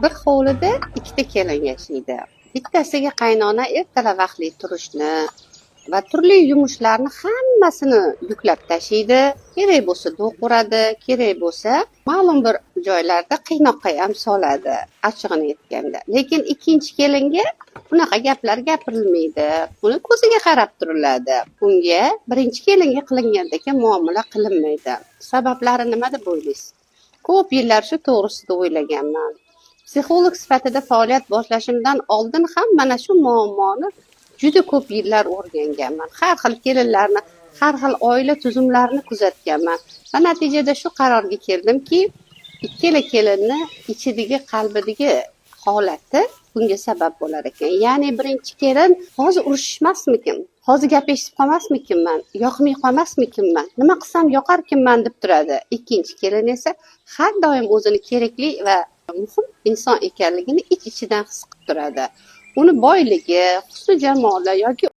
Bir hovlida ikkita kelin yashaydi. Bittasiga qaynona ertalab vaqtli turishni va turli yumushlarni hammasini yuklab tashiydi. Kerak bo'lsa do'q uradi, kerak bo'lsa ma'lum bir joylarda qiynoqqa ham soladi, achchig'ini aytganda. Lekin ikkinchi kelinga unaqa gaplar gapirilmaydi. Uni ko'ziga qarab turiladi. Unga birinchi kelinga qilingandek muomala qilinmaydi. Sabablari nima deb o'ylaysiz? Ko'p yillar shu to'g'risida o'ylaganman. Psixolog sifatida faoliyat boshlashimdan oldin ham mana shu muammoni juda ko'p yillar o'rganganman. Har xil kelinlarni, har xil oila tuzumlarini kuzatganman va natijada shu qarorga keldimki, ikkala kelinni ichidagi, qalbidagi holati bunga sabab bo'lar ekan. Ya'ni birinchi kelin hozir urushishmasmikin, hozir gap eshitib qolmasmikinman, yoqmay qolmasmikinman, nima qilsam yoqarkinman deb turadi. Ikkinchi kelin esa har doim o'zini kerakli va muhim inson ekanligini ich-ichidan his qilib turadi. Uni boyligi, husni jamoli yoki